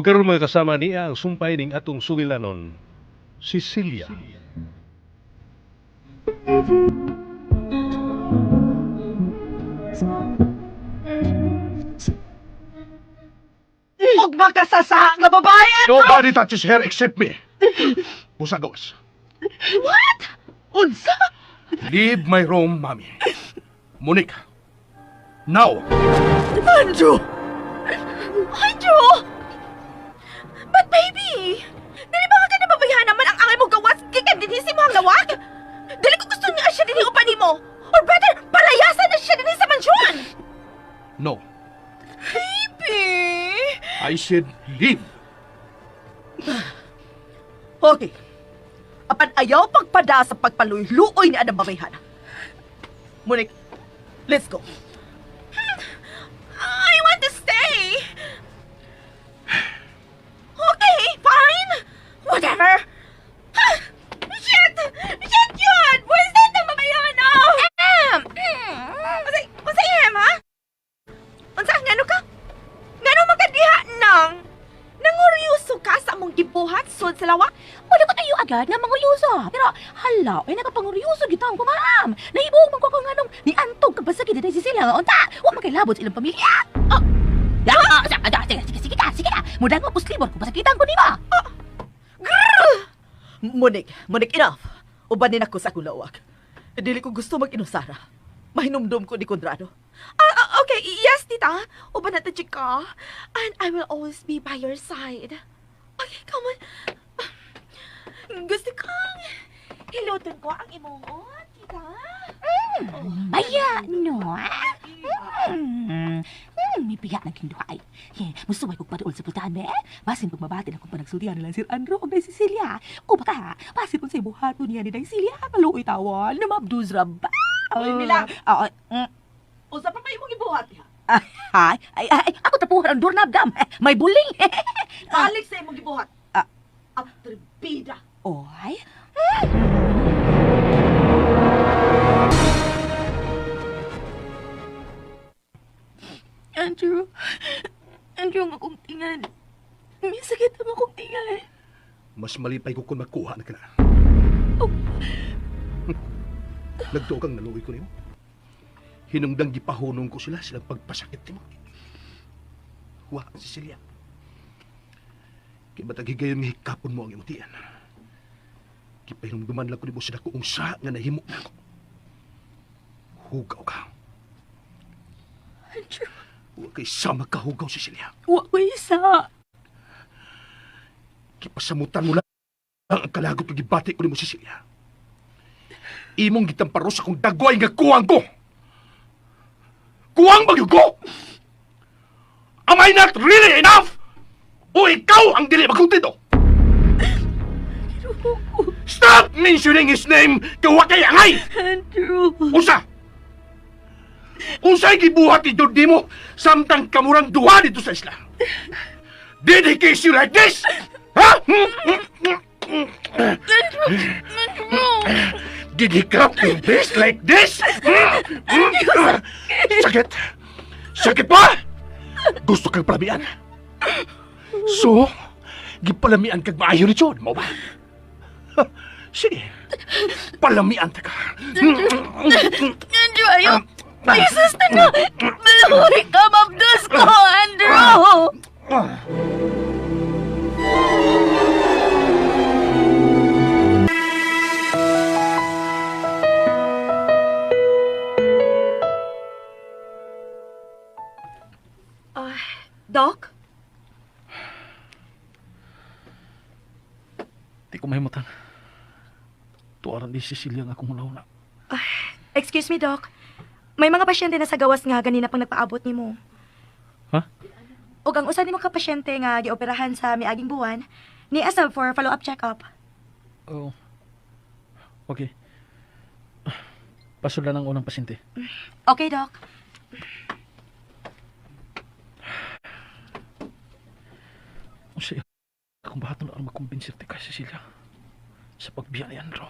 Ug karon, mga kasama, niya ang sumpay ning atong sugilanon, Cecilia. Huwag makasasa nga babae! Nobody touches her except me. Busagos. What? Unsa? Leave my room, Mommy. Monique. Now. Andrew! Andrew! But baby, dili ba ka na babayhan naman ang angay mo gawas gikan dinhi sa imong lawak? Dili ko gusto niya siya dinhi uban nimo. Or better, palayasan na siya dinhi sa mansyon. No. Baby! I said leave. Okay. Apan ayaw pagpada sa pagpaluy-luoy ni Adam babayhan. Monique, let's go. I want to stay. Okay, fine. Whatever. Shit! Shit yun! Pwede na babayhan ah! Unsay, unsay em, ha? Unsa, ngano ka? Ngano magkadiha nang? Nanguryoso ka sa among gibuhat sud sa lawak? Wala ko tayo agad nga manguryoso. Pero hala, ay nakapanguryoso gitawon ko, ma'am. Nahibong man ko kung anong niantog kag pasakit ni Cecilia nga unta. Wa man kay labot sa ilang pamilya. Oh. Ya, sige, sige, sige ka, sige ka. Muda mo puslibor ko pasakitan ko nimo. Monique, Monique, enough. Ubanin ako sa akong lawak. Dili ko gusto mag-inusara. Mahinumdum ko ni Conrado. Ah, okay. Yes, tita. Uban na ta, chika. And I will always be by your side. Okay, come on. Gusto kong hiluton ko ang imong, tita. Baya, no? May biya ng kinduha ay. Ye, musuway kog paduol sa putahan, be. Basin pag mabati na kung panagsultihan nila Sir Andrew og Day Cecilia. O baka, basin kung sa buhaton niya ni Day Celia. Maluoy tawon, namabdus ra ba? Oy, Mila. Ah, Unsa pa ba imong gibuhat diha? Ay, ay, ay, ako tapuhan ang doorknob dam. May buling. Balik sa imong gibuhat. Ah. Atribida. Oy. Andrew, Andrew, ang akong tingan. May sakit ang akong tingan. Mas malipay ko kung makuha na ka na. Nagtuo kang naluoy ko nimo. Hinungdang gipahunong ko sila silang pagpasakit nimo. Wa, Cecilia. Kay matag higayon nga hikapon mo ang imong tiyan. Gipahinumduman lang ko nimo sa dakoong sa nga nahimo nako. Hugaw ka. Andrew, Wa kay sama ka hugaw, Cecilia. wa ko isa. Gipasamutan mo lang ang kalagot nga gibati ko nimo, Cecilia. Imong gitamparos akong dagway nga kuwang ko. Kuwang ba gyud ko? Am I not really enough? O ikaw ang dili makontento? Stop mentioning his name kay wa kay angay! Andrew. Unsa? Unsay gibuhat ni Jod nimo samtang kamurang duha dito sa isla? Did he kiss you like this? Ha? Did he clap your face like this? Sakit! Sakit pa! Gusto kang palamian? So, gipalamian kag maayo ni John, mao ba? Sige, palamian ta ka. Andrew, ayaw. Ay, sister na. Maluoy ka, mabdos ko, Andrew. Doc? Di ko mahimutan. Tuaran ni Cecilia nga akong una. Excuse me, Doc. May mga pasyente na sa gawas nga ganina pang nagpaabot nimo. Ha? Ug ang usa nimo ka pasyente nga gioperahan sa miaging buwan, ni asab for follow-up check-up. Oo. Okay. Pasudlan ang unang pasyente. Okay, Doc. Unsa akong bahaton aron makumbinsi ti kay Cecilia sa pagbiya ni Andrew?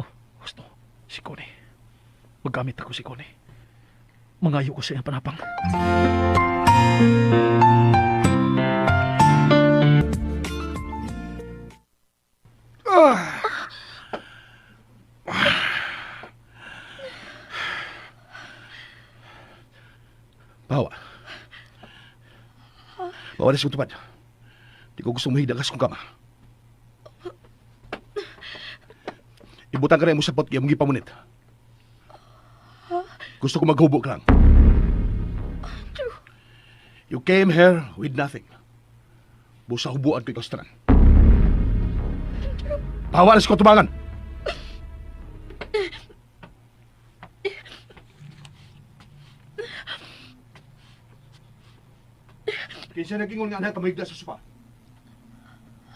Oh, gusto. Si Connie. Magamit ako si Connie. Mangayo ko sa iyang panapang. Bawa. Bawa na sa tupad. Di ko gusto mahigda kas kong kama. Ibutang ka na mo sa pot kaya mong gipamunit. Gusto ko maghubo ka lang. You came here with nothing. Busa hubuan ko ikaw sa tanan. Bawa na sa katubangan. Kinsa nagingon nga anak kamigda sa sopa?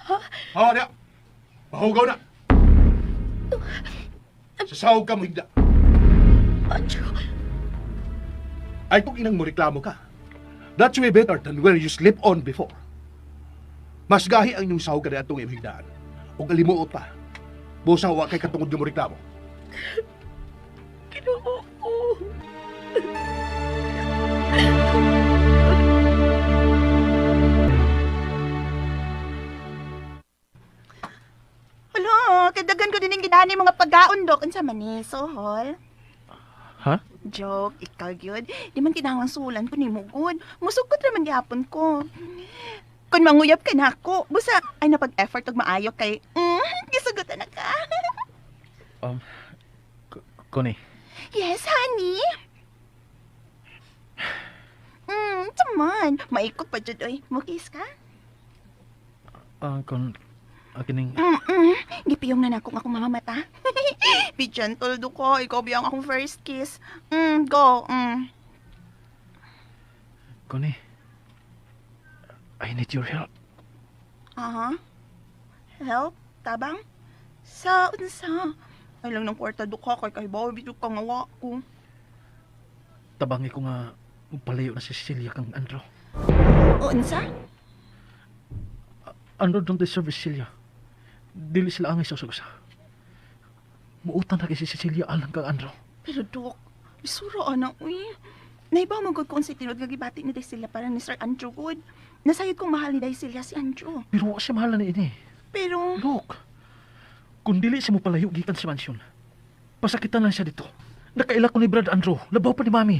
Ha? Ha, na. Mahugaw na. Sa sahog ka mahigda. Andrew, Ay kung inang mo reklamo ka. That's way better than where you sleep on before. Mas gahi ang inyong sahog ka atong imong higdaan. Ug alimuot pa. Busa wa kay katungod nga mo reklamo. Ginoo ko. Hala, kadagan ko din ang ginani mga pagkaon, Dok. Unsa man ni, sohol? Ha? Joke, ikaw gyud. Di man kinahanglang sulan ko nimo gud. Musukot ra man gihapon ko. Kung manguyab ka na ako, busa ay napag-effort og maayo kay gisugutan na ka. Connie, Yes, honey. Taman. Maikot pa jud oy. Mukis ka? kon kining Gipiyong na nako akong mga mata. Be gentle do ko. Ikaw biyang akong first kiss. Go. Connie. I need your help. Aha. Help? Tabang? Sa unsa? Ay lang ng kwarta do ka kay kahibaw bidyo ka nga wa ko. Tabangi ko nga palayo na si Cecilia kang Andrew. Unsa? Andrew don't deserve Cecilia. Dili sila angay sa usag-usa. Muutan na kay si Cecilia alang kang Andrew. Pero dok, isura ana uy. Naiba mo gud kung sa tinud nga gibati ni Daisy para ni Sir Andrew gud. Nasayod kong mahal ni Daisy si Andrew. Pero wa siya mahala ni ini. Pero Look, kung dili siya mo palayo gikan sa mansyon, pasakitan lang siya dito. Nakaila ko ni Brad Andrew, labaw pa ni Mami.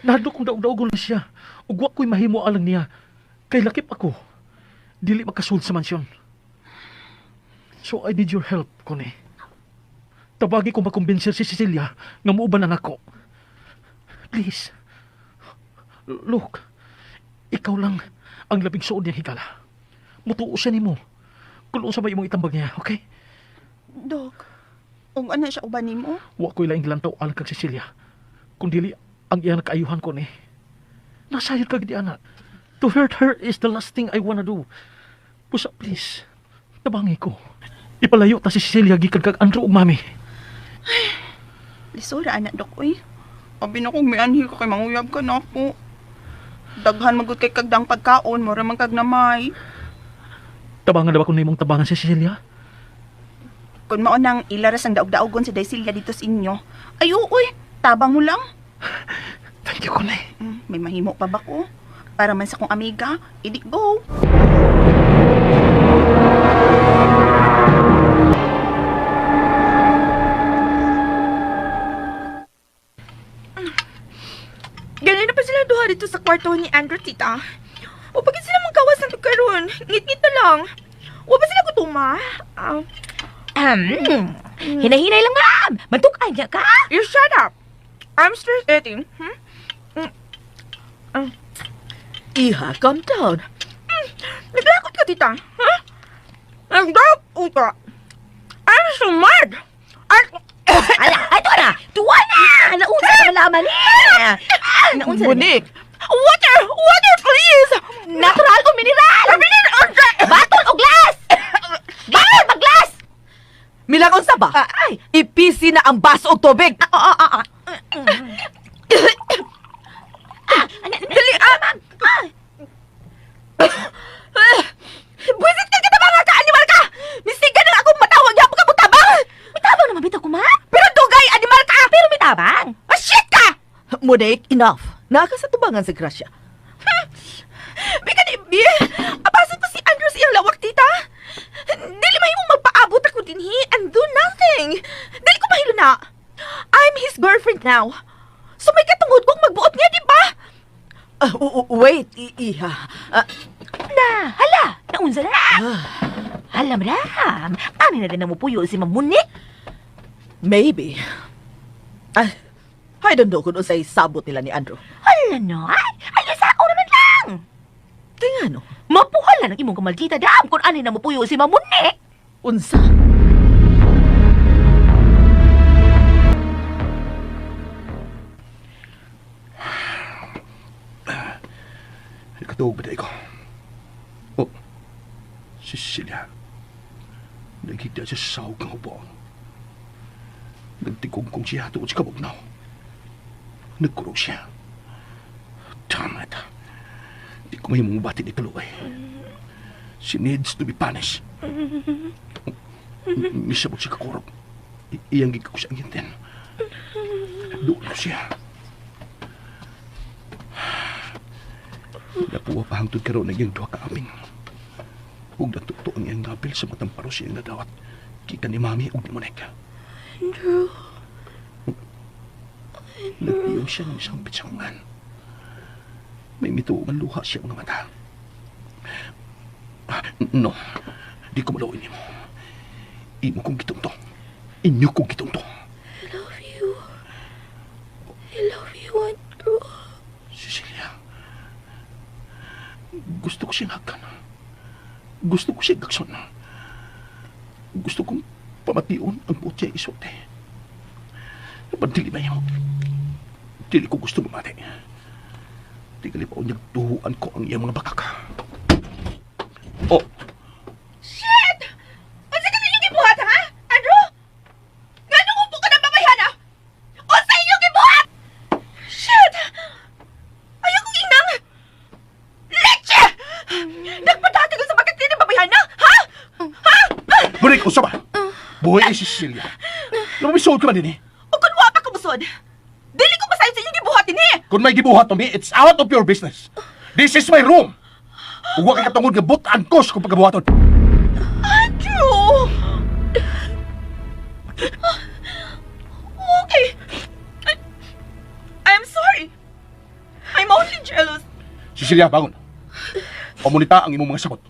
Nahadlok kong daog-daogon na siya. Ug wa ko'y mahimo alang niya. Kay lakip ako. Dili makasulod sa mansyon. So I need your help, Connie. Tabagi ko makumbinser si Cecilia nga muuban na nako. Please. Look, ikaw lang ang labing suod niyang higala. Mutuo siya nimo. Kung unsa ba imong itambag niya, okay? Dok, ug ana siya uban nimo? Wa ko'y laing lantaw alang kag Cecilia. Kung dili ang iyang nakaayuhan ko ni. Nasayod ka gid ana. To hurt her is the last thing I wanna do. Pusa, please. Tabangi ko. Ipalayo ta si Cecilia gikan kag Andrew ug Mami. Lisura ana dok uy. Abi na kong mianhi ka kay manguyab ka na ako. Daghan magud kay kagdang pagkaon, mura man kag namay. Tabangan na ba kung nimong tabangan si Cecilia? Kung mao nang ilaras ang daog-daogon si Daisilia dito sa inyo. Ay uy, tabang mo lang. Thank you, Connie. May mahimo pa ba ko? Para man sa kong amiga, idik go. Ganun na pa sila duha dito sa kwarto ni Andrew, tita. O bakit sila magkawas ng karon? Ngit-ngit na lang. O ba sila gutuma? Ah, Hinahinay lang, ma'am. Mantukay niya ka. You shut up. I'm stress eating. Hmm? Iha, calm down. Naglakot ka, tita. Ha? Nagdap uta. I'm so mad. At, Ala, ay, tuwa na. Tuwa na. Naunsa ka malaman eh. Naunsa na. Bunik. Water! Water, please! Natural o mineral? Batol o glass? Batol ba glass? Milang unsa ba? Ay, Ipisi na ang baso og tubig. oo, oo, oo. Dali, ah! Buwisit ka kita mga ka-animal ka! Misiga na akong matawag yan ka mutabang! Mitabang naman bitaw ko, ma. Pero dugay, animal ka! Pero mitabang. Ah, shit ka! Monik, enough. Naka sa tubangan sa grasya. Bika ni Bi, abasan to si Andrew sa iyang lawak, tita. Dili mahimong magpaabot ako dinhi and do nothing. Dili ko mahilo na. I'm his girlfriend now. So may katungod kong magbuot niya, di ba? Wait, iha. Na, hala, naunsa na. Hala, madam. Ani na din na mupuyo si Ma'am Monique. Maybe. Ah, I don't know kung unsay sabot nila ni Andrew. Hala no, ay, ay, sao naman lang. Kaya no, Mapuhala ng imong kamaldita, dam, kung ani na mupuyo si Ma'am Monique. Unsa? Nakatuog ba ko? Oh, Cecilia. Nagigda siya sa sahog ng hubong. Nagtigong kong siya tuod sa kabugnaw. Nagkurog siya. Damn it. Di ko mahimong bati ni Kaluoy. She needs to be punished. Misabot siya kakurog. Iyang gigko siya ang gintin. Doon ko siya. Napuwa pa hangtod karon ang iyang duha ka aping. Ug natuto ang iyang ngapil sa matang paros iyang nadawat. Gikan ni Mami ug ni Monica. Andrew. Nagpiyaw siya ng isang pitsangan. May mituo ang luha siya mga mata. Ah, no, di ko malawin nimo. Imo kong gitunto. Inyo kong gitunto. I love you. I love you, Andrew. Cecilia, gusto ko siyang hakan. Gusto ko siyang gakson. Gusto kong pamation ang buot niya isuote. Apan dili ba yun? Dili ko gusto mamati. Tingali pa unyag tuhuan ko ang iyang mga bakak. Oh, Shit! Unsa ka ninyong gibuhat, ha? Andrew? Nganong upo ka ng babayhana? Unsa inyong gibuhat? Shit! Ayaw kong inang! Leche! Nagpadatag sa bakit ng babayhana, ha? Ha? Monique, unsa ba? Buhay ay si Cecilia. Lumamisod ka man din eh. O kung wa pa kabusod, dili ko masayon sa inyong gibuhat dinhi. Kung may gibuhat me, it's out of your business. This is my room. Ug wa kay katungod nga butan ko sa kung pagabuhaton. Andrew! Okay. I'm sorry. I'm only jealous. Cecilia, bangon. Pamunita ang imong mga sagot.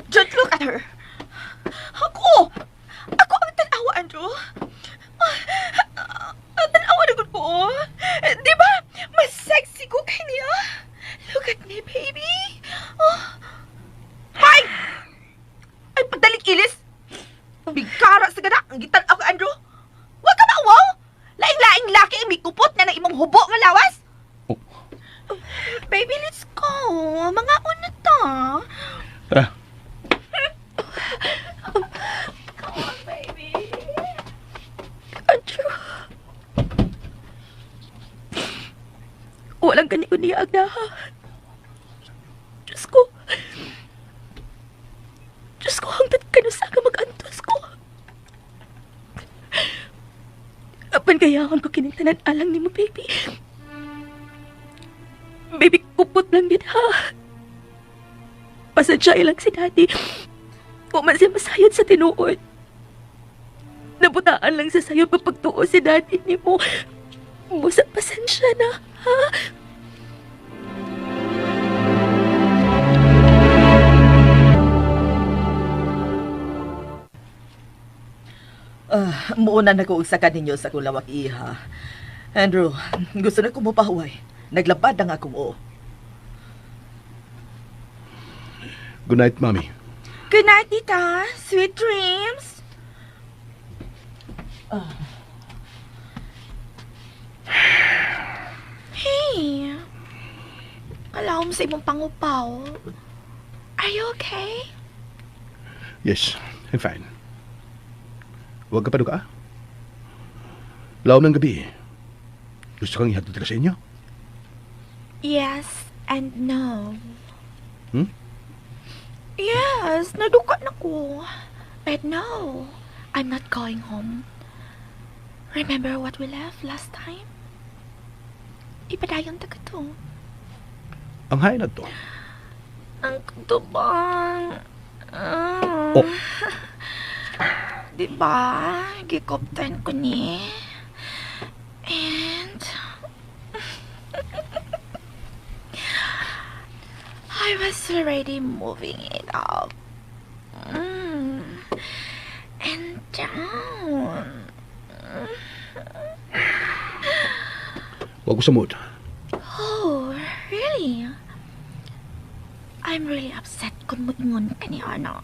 Just look at her. Ako! Ako ang tanawa, Andrew. Ang tanawa na gud ko. oh. Di ba? Mas sexy ko kay niya. Look at me, baby. Oh. Hoy! Ay, pagdalik ilis. Bigkara sa gana. Ang gitan-aw ka, Andrew. Huwag ka mauwaw. Laing-laing laki ang mikupot na ng imong hubo nga lawas. Oh. Baby, let's go. Mga una ta. Tara. Baby. Andrew. Walang gani ko niya agnaha. Diyos ko. Diyos ko, hangtod ka na sa mag-antos ko. Apan kayahon ko kining tanan alang nimo, baby. Baby, kupot lang din ha. Pasensya ilang si daddy. Wa man siya masayod sa tinuod. Nabutaan lang sa sayo papagtuo si daddy ni mo. Musa, pasensya na, ha? Ah, muuna na ko og saka ninyo sa kulawak iha. Andrew, gusto na ko mopahuway. Naglabad ang akong oo. Good night, Mami. Good night, tita. Sweet dreams. Hey. Kalawom sa imong pangupaw. Are you okay? Yes, I'm fine. Huwag ka pa duka. Lawom ng gabi. Gusto kang ihatid ka sa inyo? Yes and no. Hmm? Yes, naduka na ko. But no, I'm not going home. Remember what we left last time? Ipadayon ta ka to. Ang hain na to. Ang kutubang. Ah. Oh. Di ba? Gikoptan ko ni. And... I was already moving it up. And down. Wa ko sa mood. Oh, really? I'm really upset kung moingon ka ni Ana.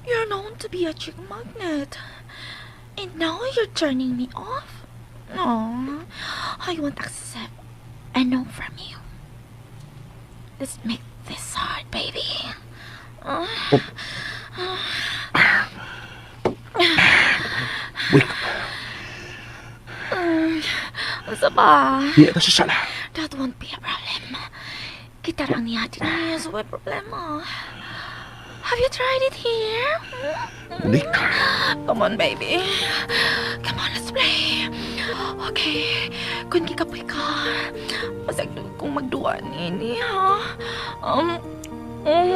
You're known to be a chick magnet. And now you're turning me off? No, I won't accept a no from you. Let's make this hard, baby. Wake up. Unsa ba? Niya ta sa sala. That won't be a problem. Kita ra niya niya, so may problema. Have you tried it here? Monica. Come on, baby. Come on, let's play. Okay. Kung gikapoy ka, masag kong magduwa nini, ha? Ay,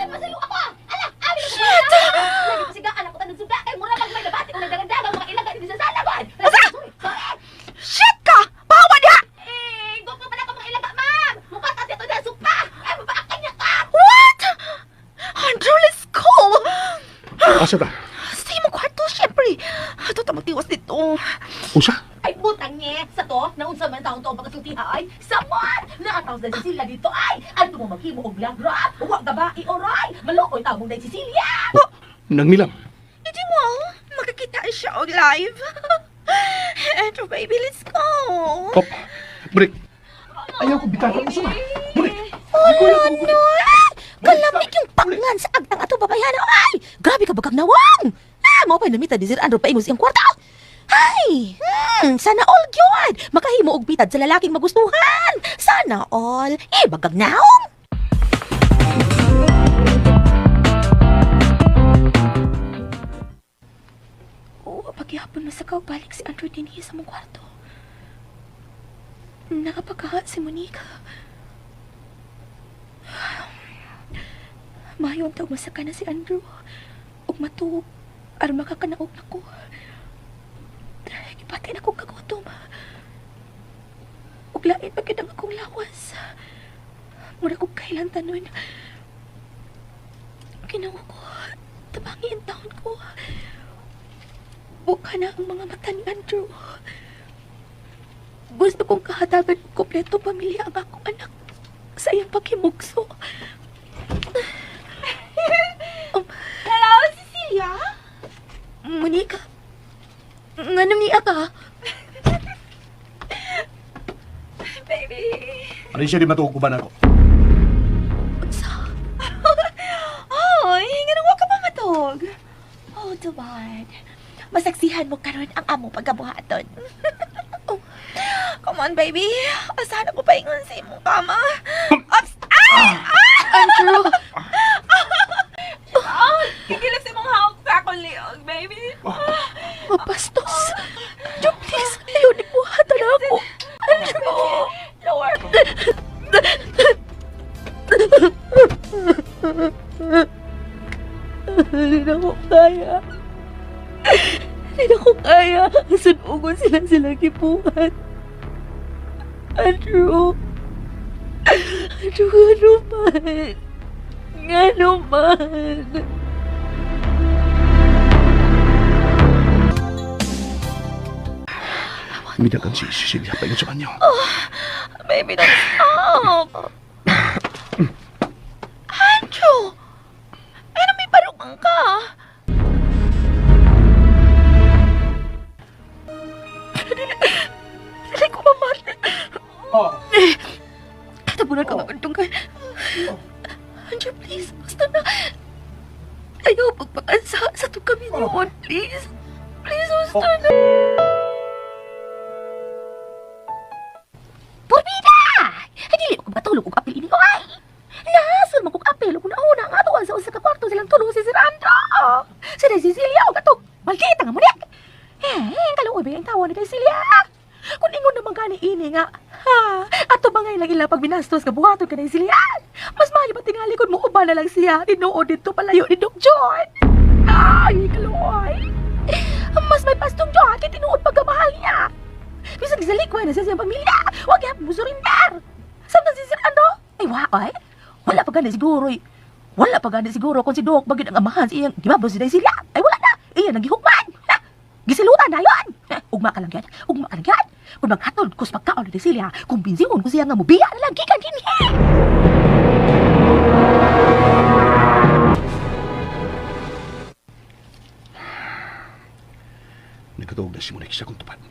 pasaylo ako! Ala, abi na Shit! Lagi pasigaan ako tanong suga kay mura mag may nabati kung nagdagandagang mga ilaga dinhi sa sala ba. Asa? Sorry, sorry. Shit ka! Bawa diha! Eh, gusto pala ko mga ilaga, ma'am. Mukha ta dito na supa. Ay, mabaakan niya ka. What? Andrew, let's go! Asa ta? Sa imong kwarto, syempre. Ato ta magtiwas dito. Usa? Ay, butang niya. Sa to, naunsa man taon to ang pagkasulti ha, ay. Samot! Naataw na si Cecilia dito, ay. Ano mo maghimo og lagrap? Wa ka ba, ioray? Maluoy taong day Cecilia. Nangnilam. Hindi mo, makakita siya og live. Andrew, baby, let's go. Hop. Break. Ayaw ko bitawan. Usa na. Break. Wala no! Kalamig yung pakngan sa agtang ato babayana. Ay! Grabe ka bagag nawang! Ah, mao pa'y namita di Sir Andrew paingos iyang kwarta. Ay! Sana all gyud! Makahimo og bitad sa lalaking magustuhan! Sana all! Eh, bagag naong! Oo, paghihapon na sa balik si Andrew dinhi sa mong kwarto. Nakapagkaha si Monica. Mayo ang tawag masaka na si Andrew. Ug matuog, aron makakanaog na ko. Ipatay na kong kagutom. Ug lain pa gyud ang akong lawas. Mura kong kailan tanon. Ginawa ko, tabangi ang taon ko. Buka na ang mga mata ni Andrew. Gusto kong kahatagan og kompleto pamilya ang akong anak sa iyang paghimugso. Hello, Cecilia? Monica, nganong niya ka? Baby. Ano siya di matuog ko ba na ako? Unsa? Ay, nga wa ka pa matog. Oh, Duman. Masaksihan mo karon ang amo pagkabuhaton. Oh, come on, baby. Asahan ako paingon sa imong kama. Ups! Ay! Ah! Andrew! Oh, gigilip sa imong hawak sa akong liog, baby. Mapastos! Andrew, please! Ayaw ni buhatan ako! Andrew! Lower. Hindi na ko kaya. Hindi na ko kaya. Sunugon sila sila gibuhat. Andrew. Andrew, ano man? Ngano man? Midagan si Cecilia paingon sa banyo. Baby, don't stop. Andrew! Ano may barungan ka? Dili ko mamati. Oh. Tabunan ka magandong ka. Andrew, please. Basta na. Ayaw pagpakansa sa itong kami noon. Please. Please, basta na. Purbida! Ay, dili ako matulog og apil ini ay. Nasol man kog apil ug nauna ang ato sa usa ka kwarto silang tulong si Sir Andrew. Sa day Cecilia og ato. Maldita nga munik. Eh, kaluoy ba ang tawa ni kay Celia? Kung ingon naman gani ini nga, ha, ato ba ngay lang ila pag binastos ka buhaton ka na Celia? Mas maayo ba tingali kung muuba na lang siya, tinuod dito palayo ni Doc John. Ay, kaluoy. Mas may pastong John kay tinuod pagkamahal niya. Bisag sa likway na siya sa iyang pamilya, wag yan mo surrender. Samtang si Sir Ano, ay Ay, wa, ay. Wala pa gani siguro, eh. Wala pa gani siguro kung si Doc bagid ang amahan sa iyang gibabos si sila. Ay, wala na. Iyan ang gihukman. Ha? Gisilutan na yun. Ha? Ugma ka lang yan. Ugma ka lang yan. Kung maghatod ko sa pagkaon ni Cecilia, kumbinsiyon ko siya nga mubiya na lang gikan dinhi. Nagkatuog na si Monique sa akong tupad.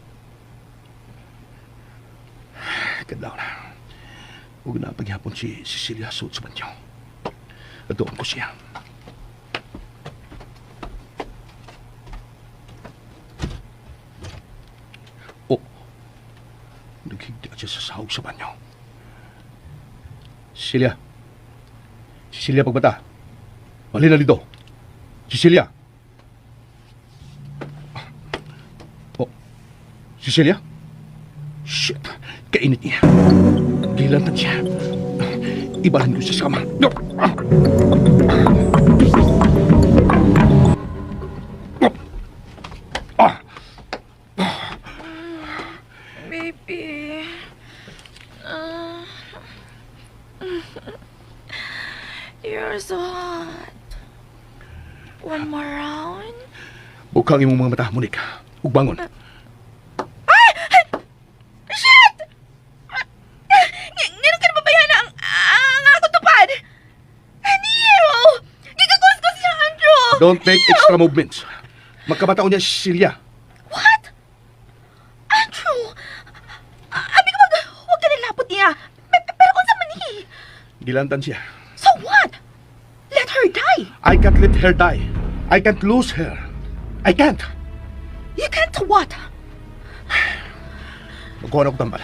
Kadlaw na. Huwag na paghapon si Cecilia suot sa banyo. Atuon ko siya. Oh, naghigda siya sa sahog sa banyo. Cecilia. Cecilia, pagbata. Mali na dito. Cecilia. Oh, Cecilia? Shit, kainit niya. Gilantan siya. Ibalhin ko siya sa kama. No. Ah. Baby. You're so hot. One more round? Bukang imong mga mata, Monique. Ug bangon. Shit! Ngano ka na babayhan ang akong tupad? Nero! Gigakuskus siya, Andrew! Don't make extra movements. Magkabataon niya si Cecilia. What? Andrew! Abi ko huwag ka nilapot niya. Pero kung sa mani. Gilantan siya. So what? Let her die. I can't let her die. I can't lose her. I can't. You can't what? Magkuha na ko tambal.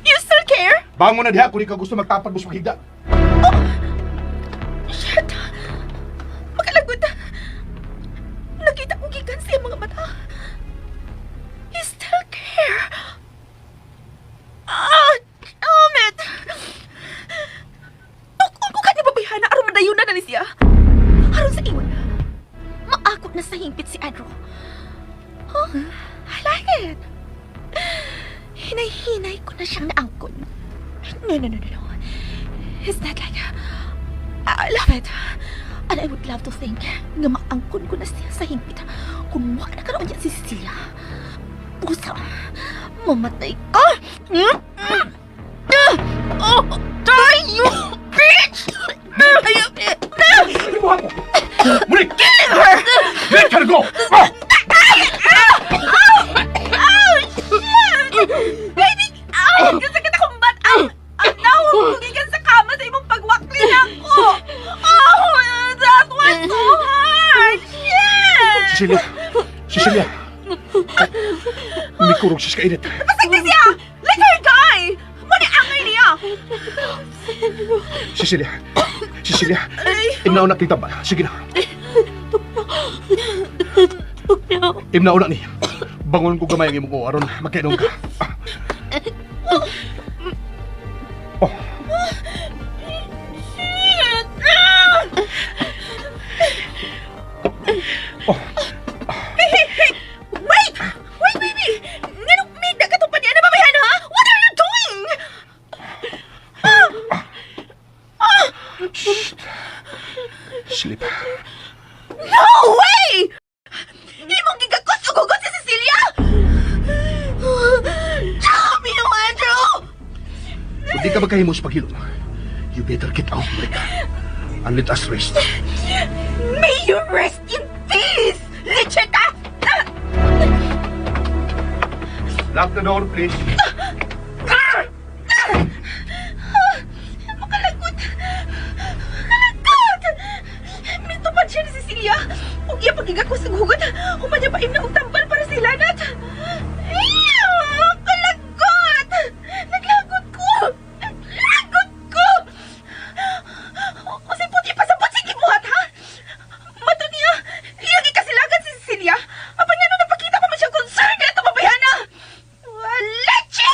You still care? Bangon na diha kung di ka gusto magtapad mo sa paghigda. Shit! Makalagot! Nakita ko gikan siya mga mata. You still care? Ah! Damn it! Tukon ko kanya babayhana aron madayon na ni siya. Aron sa iwan. Maakot na sa hingpit si Andrew. Oh, I like it. Hinay-hinay ko na siyang naangkon. No, no, no, no, no. It's not like... I love it. And I would love to think nga maangkon ko na siya sa hingpit kung wa na karoon niya si Cecilia. Pusa, mamatay ka! Oh, die, you bitch! Ano mo? Monique! Killing her! Let her go! Ah! Oh, shit! Baby, ow! Kasakit akong bat! Ow! Ang nawong gikan sa kama sa imong pagwakli nako! Oh, that was so hard! Shit! Cecilia! Cecilia! May kurog siya sa kainit. Pasagdi siya! Let her die! Muna angay niya! Cecilia! Cecilia! Imnauna kita ba? Sige na. Imnauna ni. Bangon ko gamay ang imong kuo aron makainom ka. Oh, Shit! Oh. Hey, hey, hey! Wait! Wait, baby! Nganong may nagkatupan niya na babayan, ha? What are you doing? Shh. Sleep. No way! Imong gigakos og hugot si Cecilia? Damn you, Andrew! Kung di ka magkahimo sa paghilom, you better get out, Monica. And let us rest. May you rest in peace! Leche ka! Lock the door, please. Makalagot! Kalagot! May tupad siya ni Cecilia. Ug iya pagigakos og hugot. Human niya paimna og tambal para sa ilanat. Ew! Kalagot! Naglagot ko! Naglagot ko! Kasi puti pa sa puti gibuhat, ha? Mato niya, iya gikasilagan si Cecilia. Apan nga nung napakita pa man siya concern nga ito babayhana. Leche!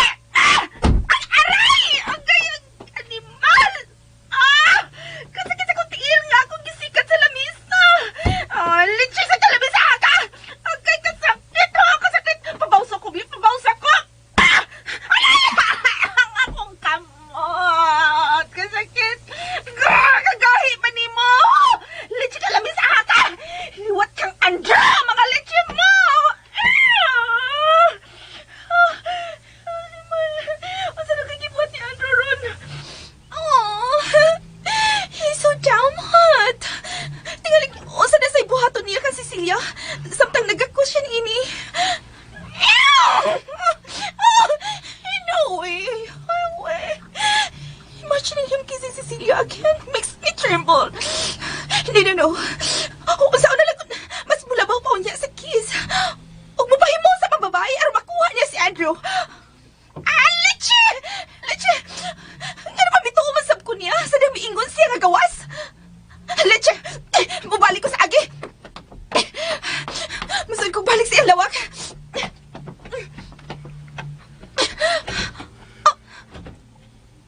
Balik sa iyang lawak.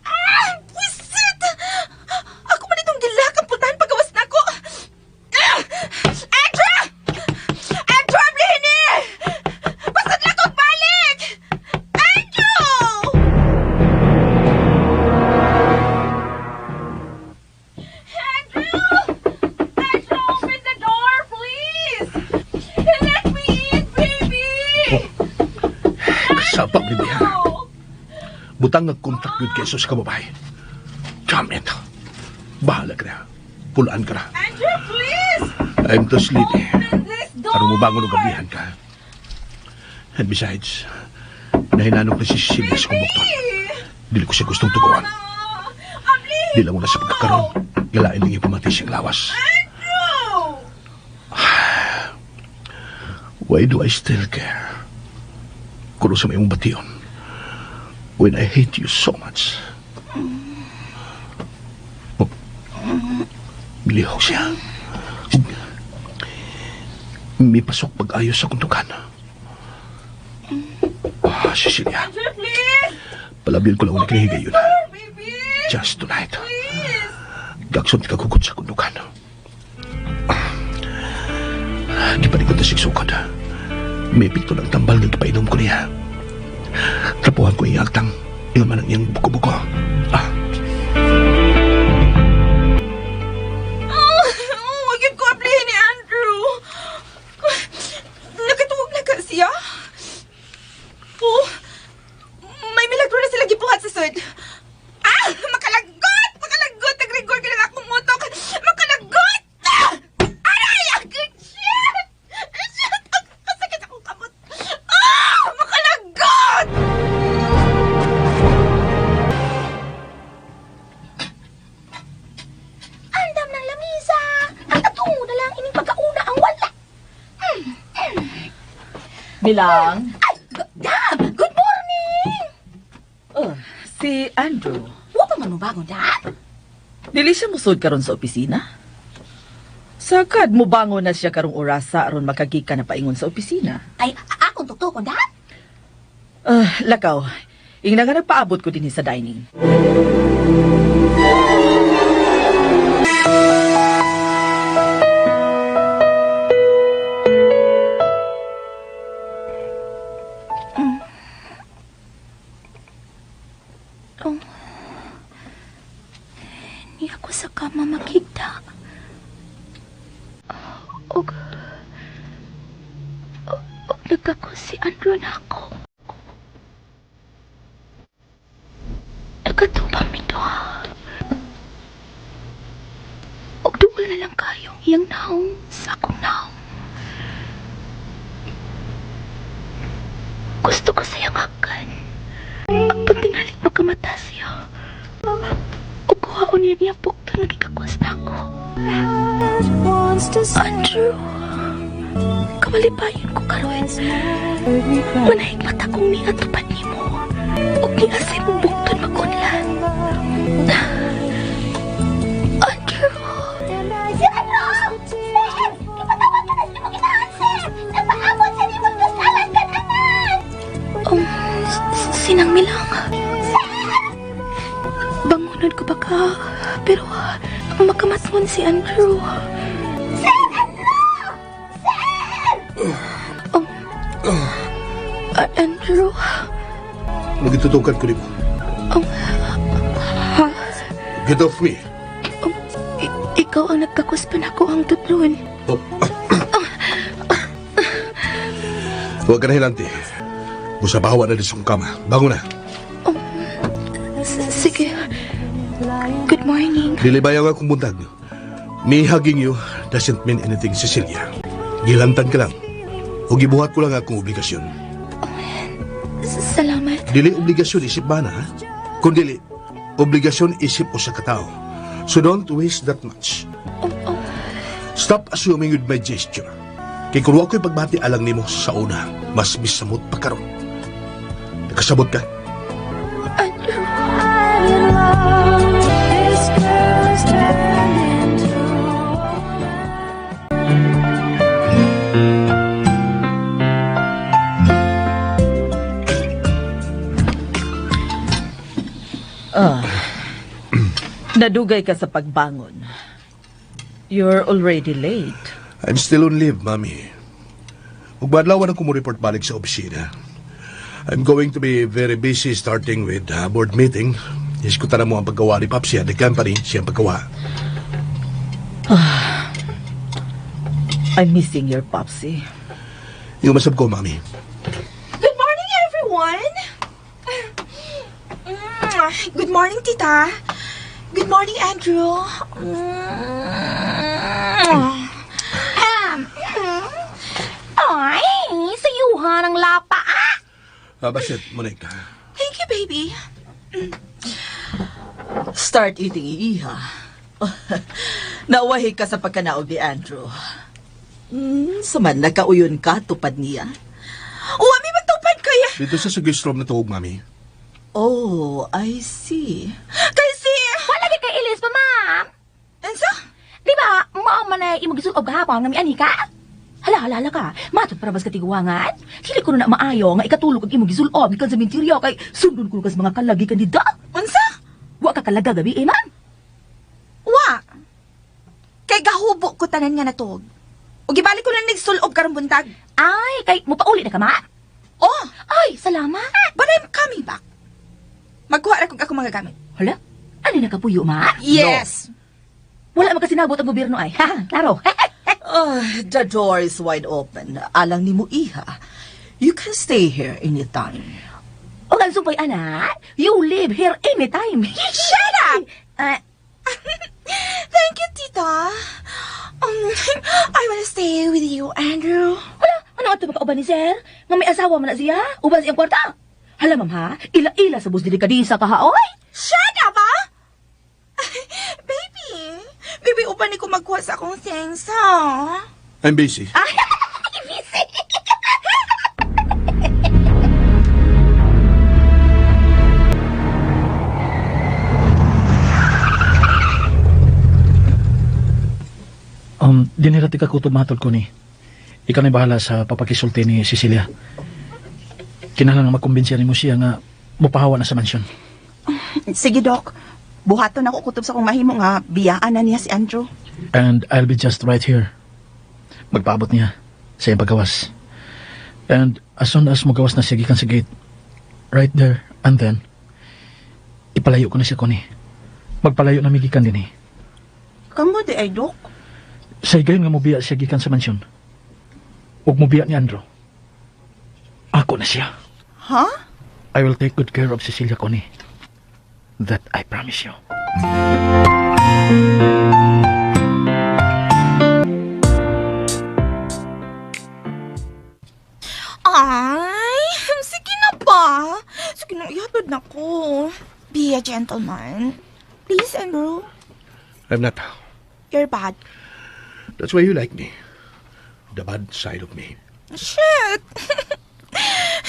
Ah! Wisit! Ako man itong gilak ang pultahan pagawas na ako. Ah! Andrew! Andrew, ablihin ni! Pasadla kong balik! Andrew! Andrew! Andrew, open the door, please! Let me in, baby! Kasabak ni Bihan. Butang nga kontak yun kay sa kababae. Damn it. Bahala ka na. Pulaan ka na. Andrew, please! I'm too sleepy. Open this door! Aron mo bangon og gabihan ka. And besides, nahinanok na si Cecilia sa kumbukton. Dili ko siya gustong tuguan. Ablihin Di lang mo na sa pagkakaroon. Galain lang yung pamati siyang lawas. Andrew! Why do I still care? Kuno sa mayong bation. When I hate you so much. Oh. Milihok siya. Mipasok pag-ayos sa kuntukan. Ah, Cecilia. Andrew, please! Palabyon ko lang ulit kinahigayon. Baby! Just tonight. Please! Gagson ka kukot sa kundukan. Di pa ko sukod. May pito ng tambal nga gipainom ko niya. Trapuhan ko iyang agtang. Ingon man ang iyang buko-buko. Ah, Oh, wag yun ko ablihin ni Andrew. Nakatuwag na ka siya? Oh, may milagro na sila gibuhat sa sud. Ah! Makalagot! Makalagot! Nagrigor ka lang akong utok! Makalagot! Ah! Aray! Ang shit! Shit! Ang kasakit akong kamot! Ah! Makalagot! Andam ng lamisa. Ang ato na lang ining pagkauna ang wala. Bilang? Ay, Dam! Good morning! Oh, si Andrew. Wa pa man mo bangon, Dam? Dili siya musod karon sa opisina? Sakad mo bangon na siya karong orasa aron makagika na paingon sa opisina. Ay, akong tuktukon, Dam. Ah, lakaw. Ingna nga nagpaabot ko din sa dining. Oh. Ni ako sa kama makita. Og og nagkako si Andrew na ako. Nagatubang mi duha. Og duol na lang kayong iyang naong sa akong naong. Gusto ko siyang hakan. Ang pagtingalit makamata siya. O kuhaon niya niya bukto nagikakwas na ako. Andrew, kamalipayon ko karon. Manahigmat akong niatupad nimo. O niasay mong bukton magunlan. Andrew! Si Andrew! Sir! Ipatawag ka na siya mong inahan, sir! Napaabot sa nimong kasalan ka naman! Sinang milang. Sir! Bangunod ko baka, pero makamatmon si Andrew. Sir! Andrew! Sir! Andrew, Magitutukan ko nimo. Ha? Get off me. Ikaw ang nagkakuspan ako ang tudlon. Oh. Huwag ka na hilanti. Busa bawa na din sa kama. Bangon na. Sige. Good morning. Dili bayaw nga kung buntag. Me hugging you doesn't mean anything, Cecilia. Gilantan ka lang. O gibuhat ko lang akong obligasyon. Salamat. Dili obligasyon isip bana, ha? Kung dili, obligasyon isip usa ka tao. So don't waste that much. Oh. Stop assuming with my gesture. Kay kung wa ko'y pagbati alang nimo sa una, mas misamot pa karon. Nakasabot ka? Andrew. This girl's turned into a woman. Nadugay ka sa pagbangon. You're already late. I'm still on leave, Mami. Ug badlawan ako mo report balik sa opisina. I'm going to be very busy starting with board meeting. Iskutan na mo ang paggawa ni Papsi at the company, siyang paggawa. I'm missing your Popsy. Yung masab ko, Mami. Good morning, everyone! Good morning, Tita. Good morning, Andrew. Ay, sayuhan ang lapa. Basit, Monique. Thank you, baby. Start eating, iha. Nawahi ka sa pagkanaog ni Andrew. Suman, nakauyon ka, tupad niya. Uwa, may magtupad kaya. Dito sa guest room na tuog, Mami. Oh, I see. Kasi. Wala kay kay Elis pa, ma'am. Ansa? Di ba, mao man ay imong gisulob gahapon nga miani ka? Hala, hala, hala ka. Matod para bas katiguangan. Dili ko na maayo nga ikatulog ang imong gisulob gikan sa mentirya kay sundon ko kas mga kalagi kandida. Unsa? Wa ka kalaga gabi eh, ma'am. Wa. Kay gahubo ko tanan nga natuog. O gibalik ko na nagsulob karong buntag. Ay, kay mopauli na ka, ma'am. Oh, Ay, salamat. But I'm coming back. Magkuha ra kog ako mga gamit. Hala, ano nakapuyo, ma'am? Yes. Wala makasinabot ang gobyerno ay. Ha, klaro. Oh, the door is wide open. Alang ni mo, iha. You can stay here anytime. O ang sumpay, anak, you live here anytime. Shut up! Thank you, Tita. I wanna stay with you, Andrew. Hala, ano ato makauban ni sir? Nga may asawa man na siya, uban siyang kwarta. Hala, ma'am ha, ila-ila sa bus delikadisa ka ha, oy. Shut up, ah! Baby, baby, uban ni ko magkuha sa akong things, ha? I'm busy. Busy. Dinira ti ka kutob matod ko ni. Ikaw na bahala sa papakisulti ni Cecilia. Kinahanglan nga makumbinsiya nimo siya nga mupahawa na sa mansyon. Sige, Doc. Buhaton ako kutob sa kung mahimo nga biyaan na niya si Andrew. And I'll be just right here. Magpaabot niya sa iyang paggawas. And as soon as mugawas na siya gikan sa gate, right there and then, ipalayo ko na siya kuni. Magpalayo na mi gikan dinhi. Kamo di ay, Doc. Sa higayon nga mobiya siya gikan sa mansyon. Ug mobiya ni Andrew. Ako na siya. Ha? I will take good care of Cecilia, Connie. That I promise you. Ay, sige na ba? Sige na, ihatod na ko. Be a gentleman. Please, Andrew. I'm not. You're bad. That's why you like me. The bad side of me. Shit!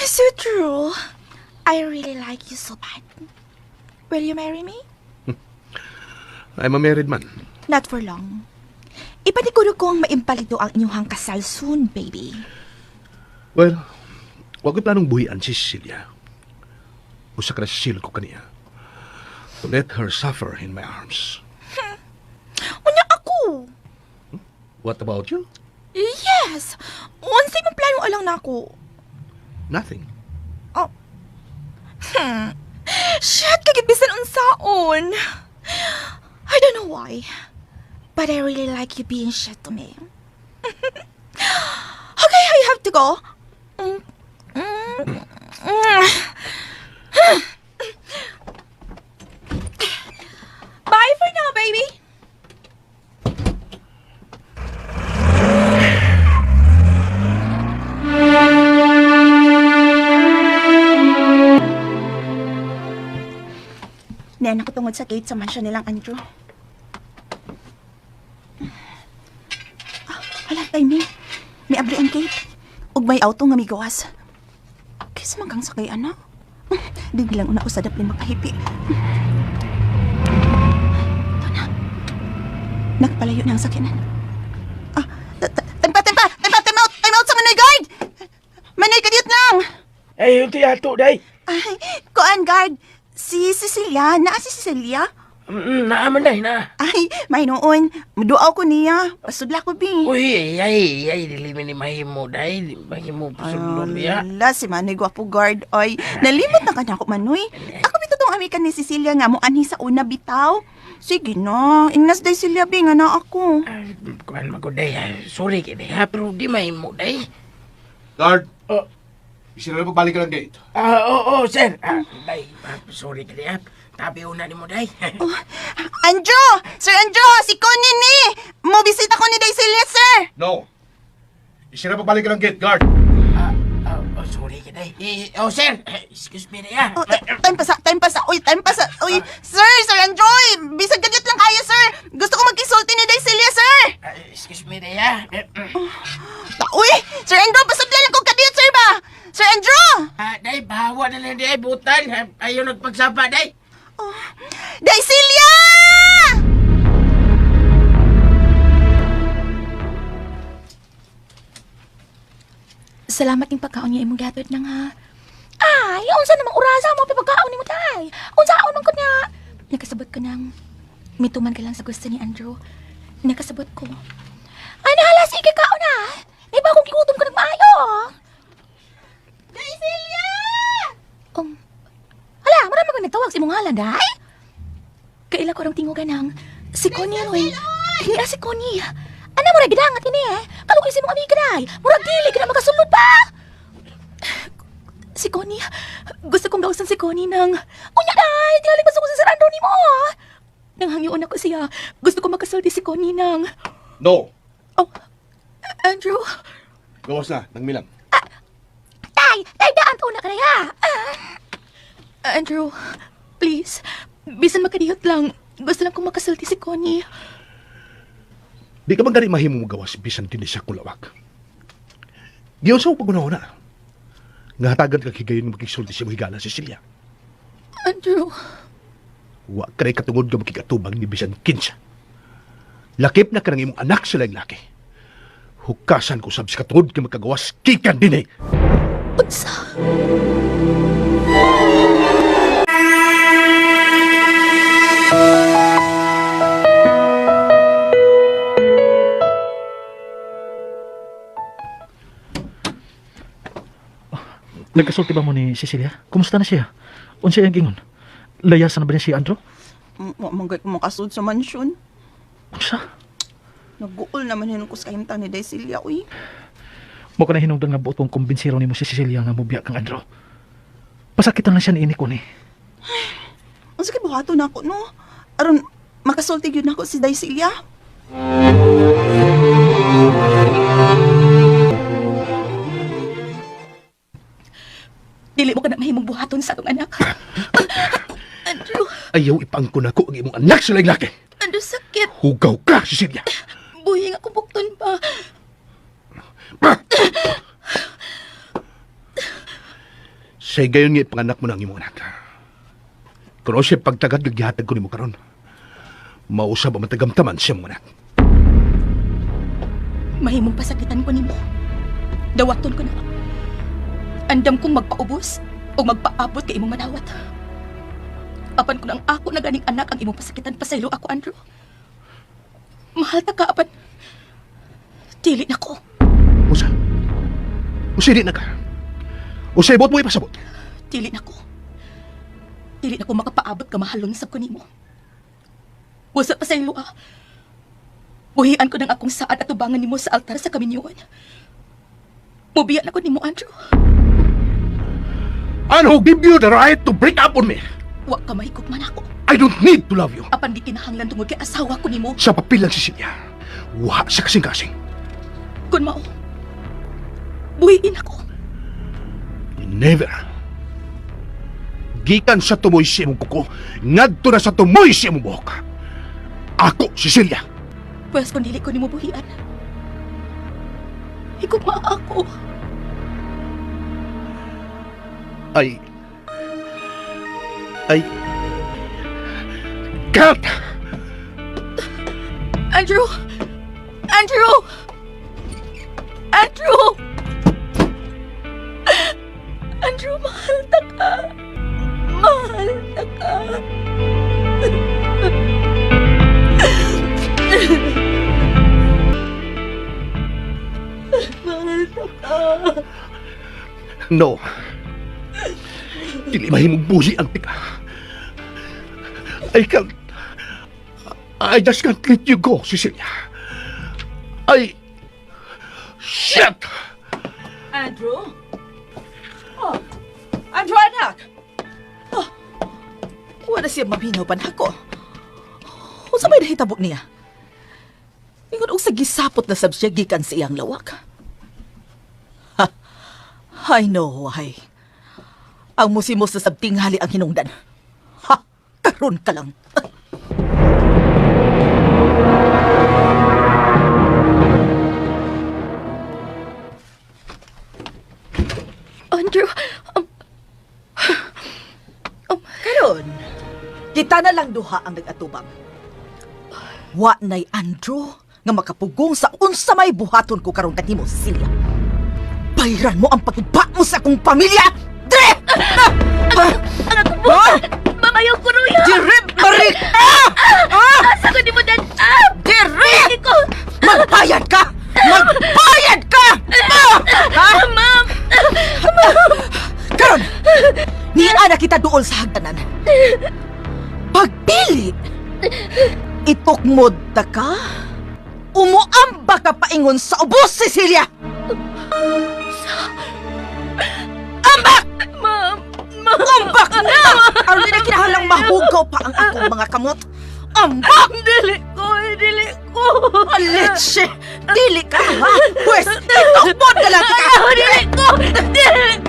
So true. I really like you so bad. Will you marry me? I'm a married man. Not for long. Ipaniguro ko ang maimpalido ang inyong kasal soon, baby. Well, wag ko planong buhian si Cecilia. Usa ka na sil ko kaniya. To let her suffer in my arms. Unya ako! What about you? Yes! Unsay mong plano alang nako? Nothing. Oh. Shit, kagit bisan unsaon. I don't know why, but I really like you being shit to me. Okay, I have to go. Bye for now, baby. Niyan ako tungod sa gate sa mansyon nilang Andrew. Ah, hala, timing. May abri ang gate. Ug may auto nga migawas. Kaysa man kang sakay, anak. Di bilang una ko sa daplin makahipi. Ito na. Nagpalayo na ang sakyanan. Ah, tempa, tempa! Tempa, time out! Time out sa Manoy Guard! Manoy, kadiyot lang! Ay, unti ato, day. Ay, kuan, guard. Si Cecilia. Naa si Cecilia? Naa man day na. Ay, may noon. Muduaw ko niya. Pasudla ko, bi. Uy, ay, ay, dili man ni mahimo day. Di mahimo pasudlon biya. Ala, si Manoy gwapo guard. Oy, nalimot na ka na ako, Manoy. Ako bitaw tong amikan ni Cecilia nga mo anhi sa una bitaw. Sige na, ingnas day Celia bi nga na ako. Kuan man ko day. Ah. Sorry kay day ha, pero di mahimo day. Guard! Oh. Isira na pagbalik ka ng gate. Ah, oo, oh, sir. Ah, day, ah, sorry kay day ha. Tabi una ni mo day. Oh, Anjo! Sir Anjo, si Connie ni! Mobisita ko ni Day Celia, sir! No! Isira pagbalik ka ng gate, guard! Ah, oh, sorry kay day. Eh, oh, sir. Eh, excuse me day ha. Oh, time pa sa, time pa sa, uy, time pa sa, uy, sir, Sir Anjoy, bisag gadyot lang kayo, sir. Gusto ko magkisulti ni Day Celia, sir. Ah, excuse me day ha. Eh, Uy, Sir Andrew, pasudla lang kong kadiyot, sir ba? Sir Andrew! Ah, day, bawa na lang day, butan. Ah, ayaw nagpagsapa day. Oh, Day Celia! Salamat ning pagkaon niya imong gihatod nang ha. Ay, unsa namang orasa mo pa pagkaon nimo tay? Unsaon man ko niya? Nakasabot ko nang mituman ka lang sa gusto ni Andrew. Nakasabot ko. Ay, nahala, sige kaon na. May bagong gigutom ka nagmaayo. Day Celia! Hala, marami ko nagtawag sa imong ngalan, day. Kaila ko rong tingugan ng si Connie ano eh. Hindi si Connie. Ano mo ra gidangat ini eh? Kaluoy sa imong amiga day. Murag dili ka na makasulod pa. Si Connie, gusto kong gawsan si Connie ng... Unya day, tingaling gusto ko si Sir Andrew nimo. Nang hangyoon ako siya, gusto ko makasulti si Connie ng... No! Oh, Andrew, Gawas na, nangmilang. tay, tay daan to na ka na ya. Ah. Andrew, please, bisan makadihot lang, gusto lang kong makasulti si Connie. Di ka man gani mahimo mo gawas bisan dinhi sa kulawak. Giyon sa pag-una-una. Nga hatagan ka higayon makigsulti sa imong higala, Cecilia. Andrew, Wa ka rin katungod nga makigatubang ni bisan kinsa. Lakip na ka ng imong anak sa laing laki. Hukasan ko sab sa katungod nga makagawas kikan dinhi. Unsa? Nagkasulti ba mo ni Cecilia? Kumusta na siya? Unsa iyang gingon? Layasan na ba niya si Andrew? Wa man gay ko makasud sa mansyon. Unsa? Naguol naman hinon ko sa kahimtang ni Day Celia, uy. Mo ka na hinungdan nga buot kong kumbinsiro nimo si Cecilia nga mobiya kang Andrew. Pasakitan lang siya ni ko ni. Unsa kay buhaton nako no? Aron makasulti gyud nako si Day Celia. Dili mo ka na mahimong buhaton sa atong anak. Andrew, Ayaw ipaangkon ako ang imong anak sa laing laki. Andrew, sakit. Hugaw ka, Cecilia. Buhi nga kubukton pa. Sa higayon nga ipanganak mo na ang imong anak. Kuno siya pagtagad nga gihatag ko nimo karon. Mausab ang matagamtaman siya mong anak. Mahimong pasakitan ko nimo. Dawaton ko na. Andam kong magpaubos o magpaabot kay imong madawat. Apan kung ang ako na ganing anak ang imong pasakitan, pasaylo ako, Andrew. Mahal ta ka, apan dili na ko. Usa. Usa di na ka. Usa ibot mo ipasabot. Dili na ko. Dili na ko makapaabot ka mahalon sa ko nimo. Wasa pa sa ilo ah. Buhian ko ng akong saad at tubangan nimo sa altar sa kaminyoan. Mubiya na ko nimo, Andrew. And who give you the right to break up on me? Wa ka mahigop man ako. I don't need to love you. Apan di kinahanglan tungod kay asawa ko nimo. Sa papel lang, Cecilia. Wa sa kasing-kasing. Kun mao. Buhiin ako. Never. Gikan sa tumoy sa imong kuko, ngadto na sa tumoy sa imong buhok. Ako, Cecilia. Pwes kung dili ko nimo buhian. Higugma ako. Ay... Ay... Cut! Andrew! Andrew! Andrew! Andrew, mahal ta ka. Mahal ta ka. No. Dili mahimong buhi ang tika. I can't. I just can't let you go, Cecilia. I... Shit! Andrew? Oh, Andrew, anak! Oh, wala siya maminaw pa nako. Unsa may nahitabo niya? Ingon og sa gisapot na sab siya gikan sa iyang lawak. Ha, I know why. Ang musimos na sab tinghali ang hinungdan. Ha, karon ka lang. Andrew, Karon, kita na lang duha ang nag-atubang. Wa nay Andrew nga makapugong sa unsa may buhaton ko karon kanimo, Cecilia. Bayran mo ang pagba mo sa akong pamilya! Dre! Ang akong buhat! Mamayaw ko ruya! Dire, Marie! Ah! Ah! Asa ko di mo dan? Ah! Dire! Ko! Magbayad ka! Magbayad ka! Ah! Ha? Ma'am! Karon, niya na kita duol sa hagdanan. Pagpili, itukmod ta ka, umuamba ka paingon sa ubos, Cecilia! Ambak! Ma'am! Ma'am! Ambak na! Aron na kinahanglang mahugaw pa ang akong mga kamot. Ambak! Dili ko! Dili ko! Aletche! Dili ka, ha? Pwes, itukmod ka lang ka! Ayaw, dili ko! Dili!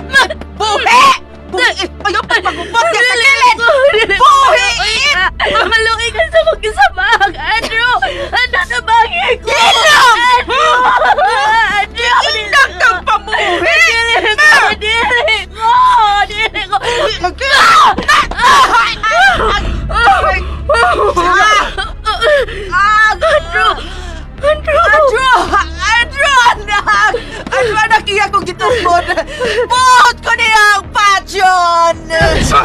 Buhi! Buhi! Ayaw pa pagupot niya sa kilid! Buhi! Maluki ka sa mag-isabag! Andrew! Ano na bagay ko? Ilong! Andrew! Andrew! Inang kang pamuhi! Dili ko! Dili ko! Dili ko! Andrew! Andrew! Andrew! Andrew, anak! Andrew, anak, iya kong gitukod! Buot ko niya ang passion! Elsa!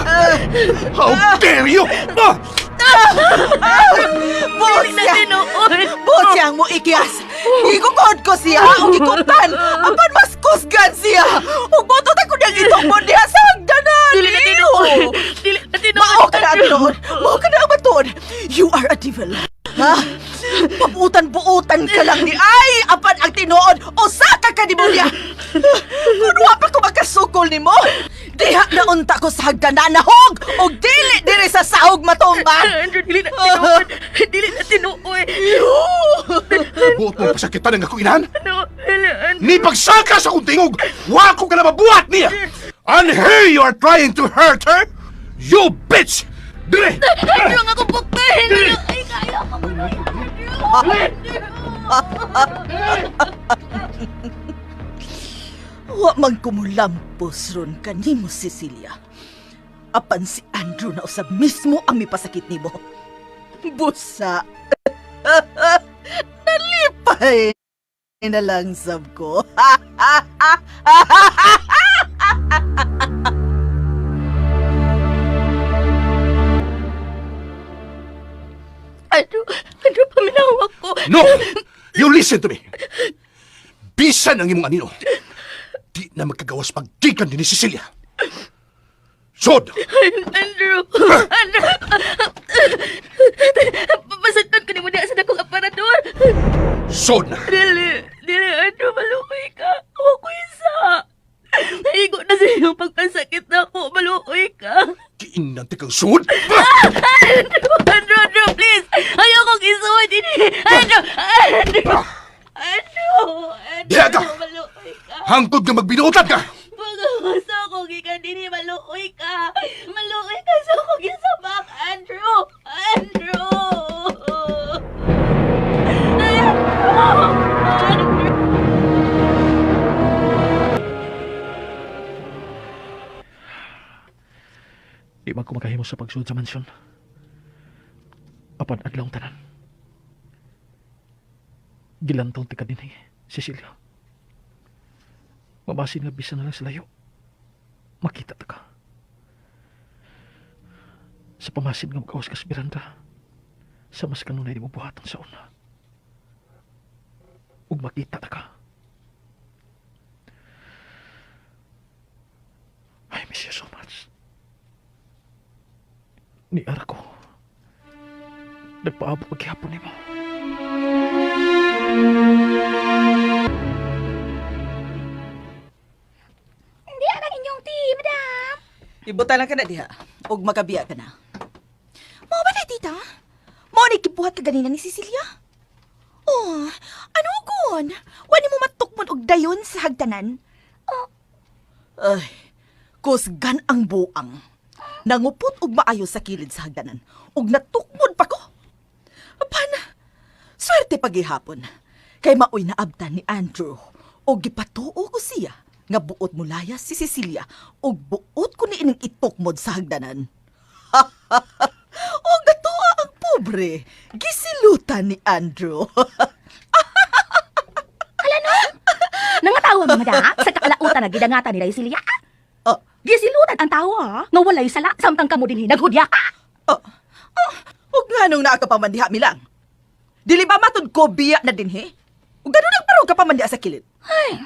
How dare you! Ah! Buot siya! Buot siya ang muikyas! Gigukod ko siya o gikutan! Apan mas kusgan siya! Ug butot ako niyang itukod niya sa hagdanan! Dili na tinuod! Dili na tinuod! Mao ka na ang tinuod! Mao ka na ang matuod! You are a devil! Ha? Pabutan-buutan ka lang ni ay! Apan ang tinuod! Usa ka ka demonya! Kung wa pa ko makasukol nimo, diha na unta ko sa hagdanan nahog! Og dili diri sa sahog matumba! Andrew, dili na tinuod! Dili na tinuod! Buot mong pasakitan ang akong inahan? Ano? Dili, Andrew! Ni pagsaka sa akong tingog, wa ko ka na mabuhat niya! And here you are trying to hurt her? You bitch! Dire! Andrew, ang akong buktin! Ay, kaya ko Andrew! Wa man kumulampos ron kanimo, Cecilia. Apan si Andrew na usab mismo ang mipasakit nimo. Busa. Nalipay na lang sab ko. Andrew, Andrew, paminaw ako. No! You listen to me! Bisan ang imong anino. Di na magkagawas paggikan din ni Cecilia. Sod! Andrew! Andrew! Pasagtan ko ni mo diha sa dakong aparador. Sod na! Dili, dili, Andrew, maluoy ka. Ako ko isa. Naigo na sa iyong pagpasakit na ako. Maluoy ka. Kiinante kang sud! Andrew, Andrew, Andrew, please! Ayoko isuod ini. Andrew, Andrew! Andrew! Diha ka! Andrew, maluoy ka. Hangtod nga magbinuotan ka! Pagkakasa ko gikan dinhi, maluoy ka. Maluoy ka sa akong gisabak, Andrew! Andrew! Andrew! Andrew! Di man ko makahimo sa pagsulod sa mansyon. Apan adlaw ang tanan. Gilantaw ti ka din eh, Cecilia. Mabasin nga bisan na lang sa layo. Makita ta ka. Sa pamasin nga magawas ka sa biranda, sa mas kanunay di mo buhaton sa una. Ug makita ta ka. Ni ara ko. Nagpaabot paghihapon nimo. Hindi ang inyong tea, madam. Ibutan lang ka na diha. Og makabiya ka na. Mao ba na, tita? Mao ni gibuhat ka ganina ni Cecilia? Oh, ano gon? Wani mo matukmon og dayon sa hagdanan? Ay, kusgan ang buang. Nangupot og maayo sa kilid sa hagdanan. Og natukmod pa ko. Apan, swerte pagihapon. Kay maoy naabtan ni Andrew. Og gipatuo ko siya nga buot mulaya si Cecilia og buot ko ni ining itukmod sa hagdanan. Og gatuwa ang pobre. Gisilutan ni Andrew. Nangatawa mo, madam, sa kakalautan na gidangatan nila Cecilia. Oh. Gisilutan ang tawo, ha? Nga walay sala, samtang kamo dinhi naghudya ka. Oh, oh, ug nganong naa ka pa man diha milang? Dili ba matud ko biya na dinhi? Ug ganun ang parong ka pa man diha sa kilid. Ay,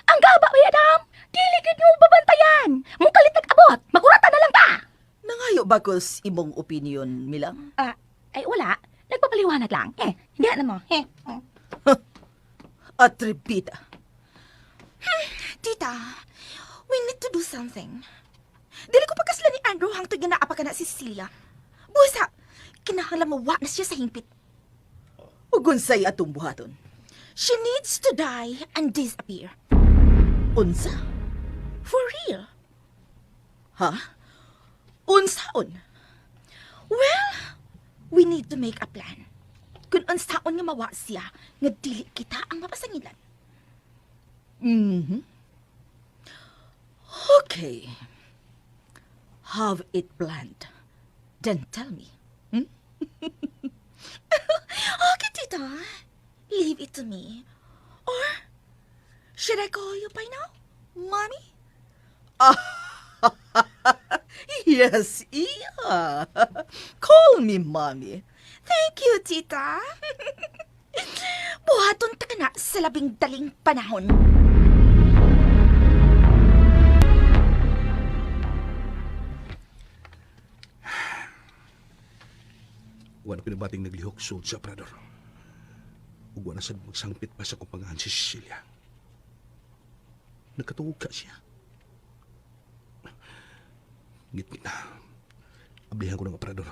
ang gaba ba, madam? Dili gid nyo babantayan. Mukalit nag-abot, makurata na lang ta. Nangayo ba kos imong opinion milang? Ah, ay wala. Nagpapaliwanag lang. Eh, hindi na mo. Eh. Atribita. Tita, we need to do something. Dili ko pagkasla ni Andrew hangtod nga naa pa kana si Cecilia. Busa, kinahanglan mawa na siya sa hingpit. Ug unsay atong buhaton? She needs to die and disappear. Unsa? For real. Ha? Unsaon? Well, we need to make a plan. Kung unsaon nga mawa siya, nga dili kita ang mapasangilan. Okay. Have it planned. Then tell me. Okay, tita. Leave it to me. Or, should I call you by now, mommy? Yes, iya. Call me mommy. Thank you, tita. Buhaton ta ka na sa labing daling panahon. Wala pinabating naglihok sulod sa aparador. Ug wala sad magsangpit pa sa kumpangahan si Cecilia. Nagkatuog ka siya. Ngitngit na. Ablihan ko ng aparador.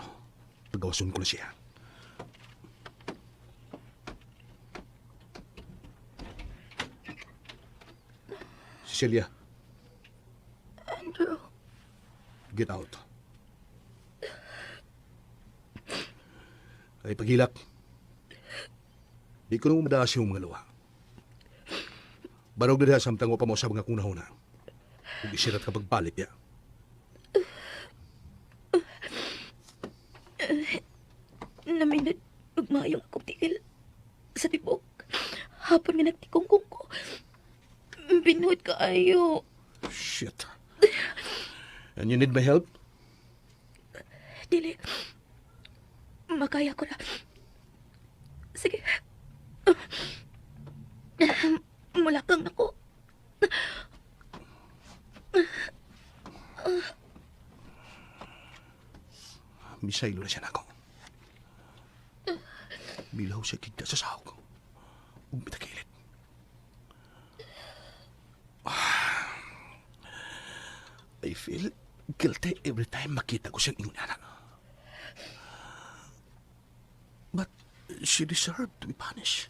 Pagawason ko na siya. Cecilia. Andrew. Get out. Ay, paghilak. Di ko nang madaas yung mga luha. Barog na diha samtang wa pa mo sa mga kunahuna. Ug isirat ka pagbalik ya. Naminod ug maayong akong tigil sa tibok. Hapon nga nagtikongkong ko. Binuot kaayo. Shit. And you need my help? Dili. Makaya ko na. Sige. Mulakang nako. Misaylo na siya nako. Milaw siya kigda sa sahog. Ug mitakilit. I feel guilty every time makita ko siyang ingon ana. But she deserved to be punished.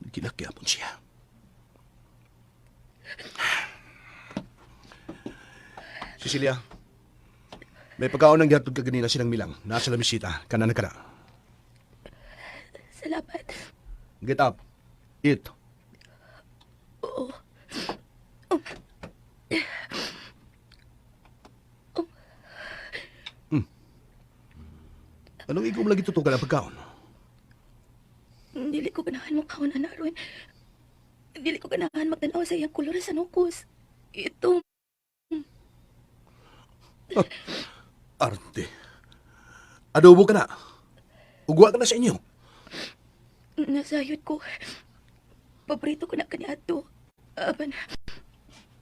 Ginakyapon siya. Cecilia, may pagkaon ng gihatod ka ganina silang milang. Nasa lamisita, kana na kana. Salamat. Get up. Eat. Oo. Anong ikaw lagi tutukan ang pagkaon? Dili ko ganahan makaon na ron. Dili ko ganahan magtanaw sa iyang kolor sa nukos. Ito. Arte. Adobo ka na. Ugwa ka na sa inyo. Nasayod ko. Paborito ko na kaniadto. Apan,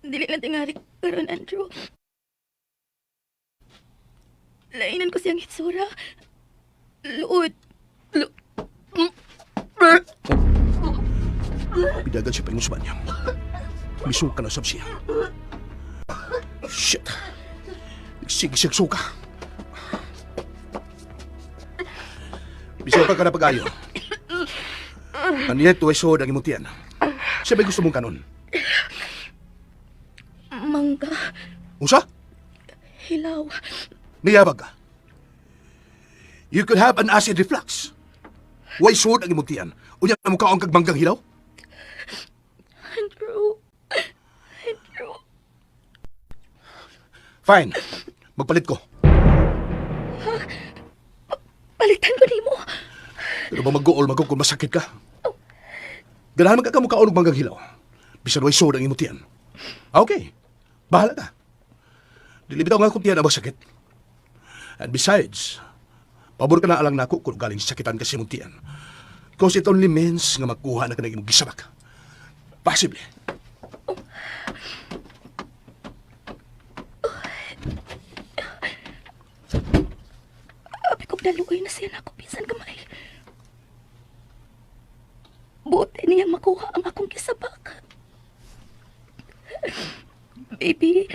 dili lang tingali karon, Andrew. Lainan ko siyang hitsura. Luod. Pidagan siya paingon sa banyo. Misuka na sab siya. Shit. Sige siya suka. Bisuka ka na pag-ayo. Aniya tuway suod ang imong tiyan. Siya ba'y gusto mong kanon? Mangga. Unsa? Hilaw. Niyabag ka. You could have an acid reflux. Way suod ang imong tiyan. Unya mo kaon kag manggang hilaw? Andrew. Andrew. Fine. Magpalit ko. Palitan ko nimo. Pero ba mag-gool magog kung masakit ka? Ganahan man ka kaon og manggang hilaw. Bisan way suod ang imong tiyan. Ah, okay. Bahala ka. Dili bitaw nga akong tiyan ang masakit. And besides, pabor ka na alang nako kung galing sakitan kasi imong tiyan. Cause it only means nga makuha na ka ng imong gisabak. Possibly. Abi ko daluoy na siya nako bisan gamay. Buti niya makuha ang akong gisabak. Baby,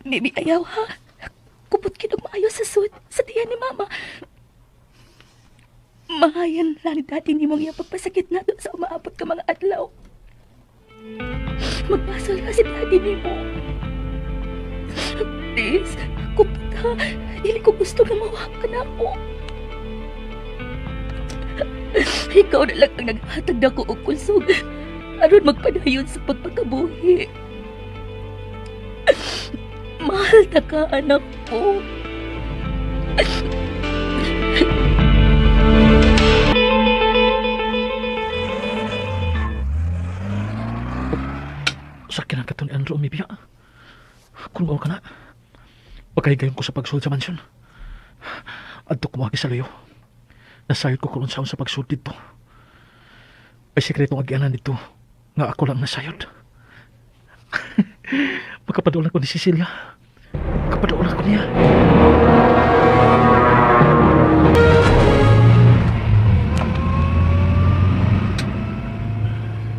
baby, ayaw ha. Kupot kinog maayo sa sud sa tiyan ni Mama. Mahayan lang ni Daddy ni mong iyang pagpasakit nato sa umaabot ka mga adlaw. Magbasol ka si Daddy ni mo. Please, kupot ha. Dili ko gusto nga mawa ka na ako. Ikaw na lang ang naghatag nako og kusog aron magpadayon sa pagpakabuhi. Mahal ta ka, anak ko. Sakyan ang katon ni Andrew umibiya. Kung mao ka na, pagkahigayon ko sa pagsulod sa mansyon. Adto ko sa luyo. Nasayod ko kung unsaon sa pagsulod dito. May sekretong agianan dito nga ako lang nasayod. Makapaduol ko ni Cecilia. Makapaduol ako niya.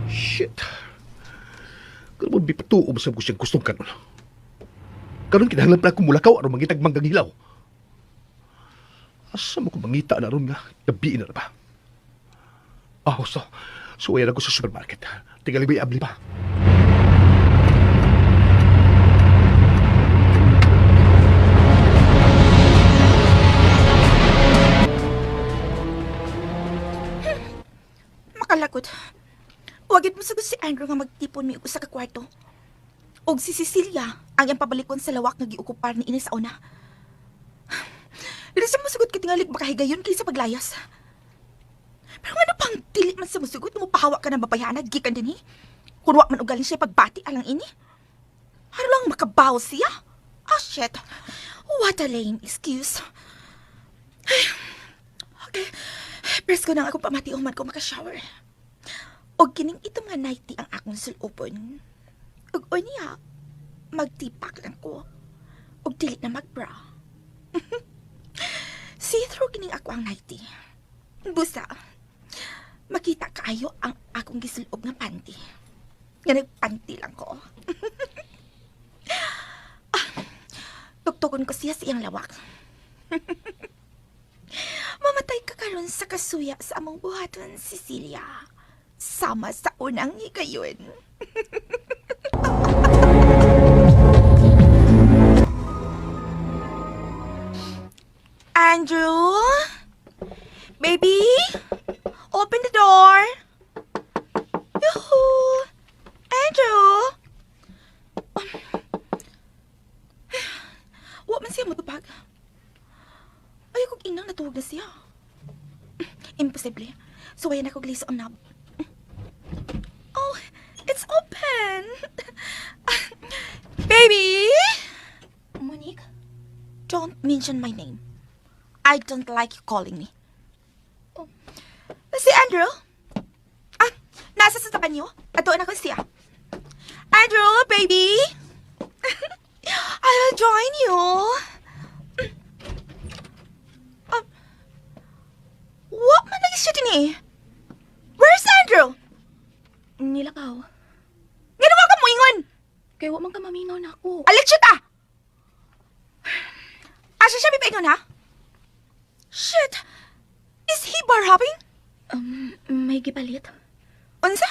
Shit. Karon mo bipatuo ba sa ko siyang gustong kanon? Karon kinahanglan pa akong mulakaw aron mangitag manggang hilaw. Asa mo ko mangita na ron nga? Gabi na ba? Ah, so, suwayan ako sa supermarket. Tingali ba abli pa? Makalagot. Wagid mo sagot si Andrew nga magtipon mi og usa ka kwarto. Og si Cecilia ang iyang pabalikon sa lawak nga giokupar ni ini sa una. Dili sa musugot katingalig makahigayon kaysa paglayas. Pero ngano pang dili man sa musugot mo pahawa ka ng babayhana gikan dinhi? Kun wa man ugalin siya pagbati alang ini. Haro lang makabaw siya. Ah, shit. What a lame excuse. Ay, okay. Press ko na ang akong pamati human ko makashower. Og kining ito nga nightie ang akong sulupon. Ug unya, magtipak lang ko. Og dili na magbra. See-through kining ako ang nightie. Busa, makita kaayo ang akong gisulob nga panty. Nga nagpanty lang ko. Ah, tugtugon ko siya sa iyang lawak. Mamatay ka karon sa kasuya sa among buhaton, Cecilia. Sama sa unang higayon. Andrew? Baby? Open the door. Yoo-hoo! Andrew? Wa man siya motubag. Ay, kung inang natuwag na siya. Imposible. Suwayan ako gliso ang knob. Oh, it's open. Baby! Monique? Don't mention my name. I don't like you calling me. Oh. Si Andrew? Ah, nasa sa sa banyo. Atuon ako siya. Andrew, baby! I will join you. Wa man lagi siya dinhi? Where's Andrew? Nilakaw. Ngano wa ka moingon? Kay wa man ka maminaw nako. Alex ta! Asa siya mipaingon ha? Shit! Is he bar hopping? May gipalit. Unsa?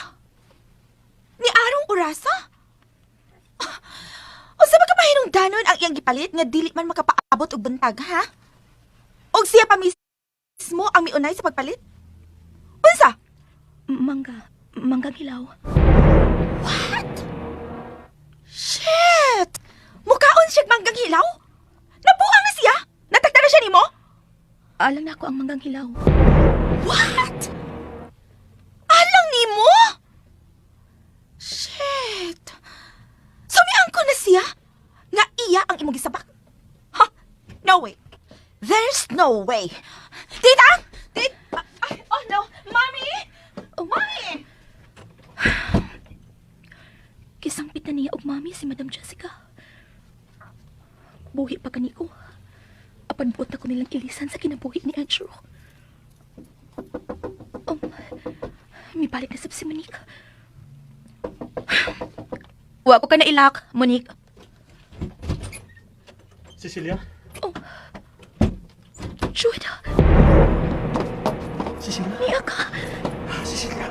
Ni arong orasa? Ah, unsa ba ka mahinungdanon ang iyang gipalit nga dili man makapaabot og buntag, ha? Og siya pa mismo ang miunay sa pagpalit? Unsa? Mangga. Mangga hilaw. What? Shit! Mukaon siya manggang hilaw? Nabuang na siya? Natagta na siya nimo? Alang na ako ang manggang hilaw. What? Alang nimo? Shit! So miangko na siya? Nga iya ang imong gisabak? Ha? No way. There's no way. Tita! Tita! Ay, oh no! Mommy! Oh, Mommy! Kisangpit na niya og mami si Madam Jessica. Buhi pa kani ko. Apan buot na ko nilang ilisan sa kinabuhi ni Andrew. Mibalik na sab si Monique. Wa ko ka na ilak, Monique. Cecilia? Oh. Jude, Cecilia? niya ka. Cecilia?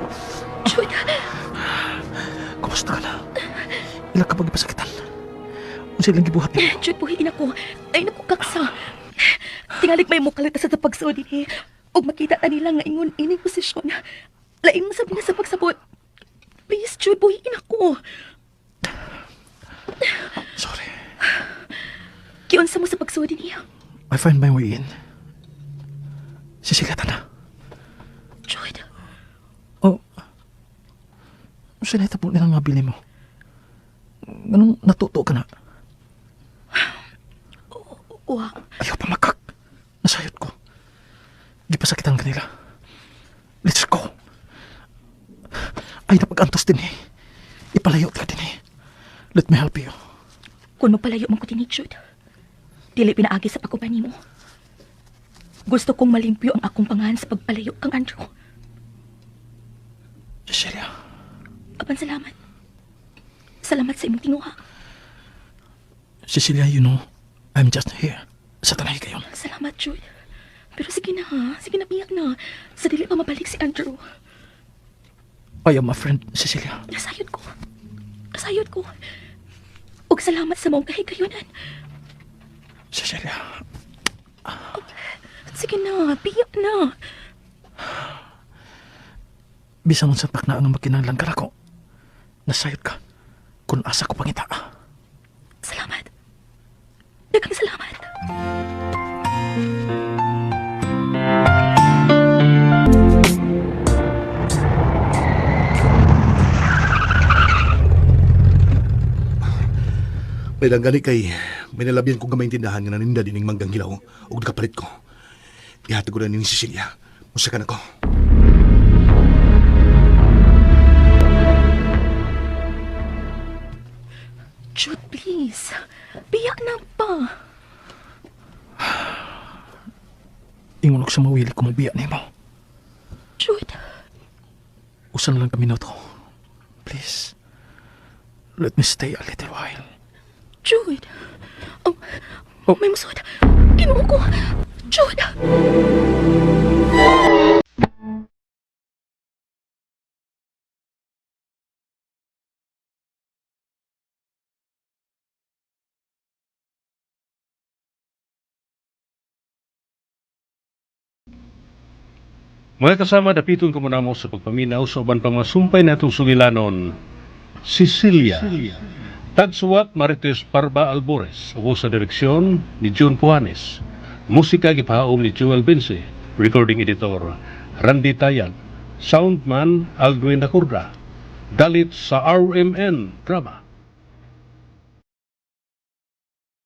Jude, Kumusta ka na? Ilang ka bang ipasakitan? Unsa ilang gibuhat nimo? Jude, buhiin ako. Ay, naku, kaksa. Tingalig may mukalit na sa pagsuod din eh. Ug makita ta nila nga ingon ining posisyon. Lain mo sabi na sa pagsabot. Please, Jude, buhiin ako. Sorry. Giunsa mo sa pagsuod din niya. I find my way in. Cecilia, tana. Jude, Oh. Unsa na itabo nilang nabili mo? Anong natuto ka na? wa. Ayaw pa makak. Nasayot ko. Gipasakitan kanila. Let's go. Ay, napag-antos din eh. Ipalayo ka din eh. Let me help you. Kung mapalayo man ko din ni Jude, dili pinaagi sa pagkuban nimo. Gusto kong malimpyo ang akong pangahan sa pagpalayo kang Andrew. Cecilia, Apan salamat. Salamat sa imong tinguha. Cecilia, you know, I'm just here. Sa tanay kayon. Salamat, Jude. Pero sige na ha. Sige na, biyak na. Sa dili pa mabalik si Andrew. I am a friend, Cecilia. Nasayod ko. Nasayod ko. Ug salamat sa mong kahigayunan. Cecilia, Sige na, biyak na. bisan sa takna ang makinahanglan ka nako. Nasayod ka. Kung asa ko pangita. Salamat. Daghang salamat. May lang gani kay may nalabian ko gamay tindahan nga naninda dining manggang hilaw ug nakapalit ko. Ihatag ko na ning Cecilia. Musa ka na ko. Jude, please. Biyak na pa. Ingon ko sa mawili ko mabiya nimo. Jude, Usan lang kami na to. Please. Let me stay a little while. Jude. Oh, oh. May musod. Ginoo ko. Jude. Mga kasama, dapiton ko muna mo sa pagpaminaw sa uban pang masumpay natong sugilanon, Sicilia. Tagsuwat Marites Parba Albores, ubo sa direksyon ni June Puanes. Musika gipahaom ni Jewel Vince, recording editor Randy Tayag, soundman Aldwin Nakurda. Dalit sa RMN Drama.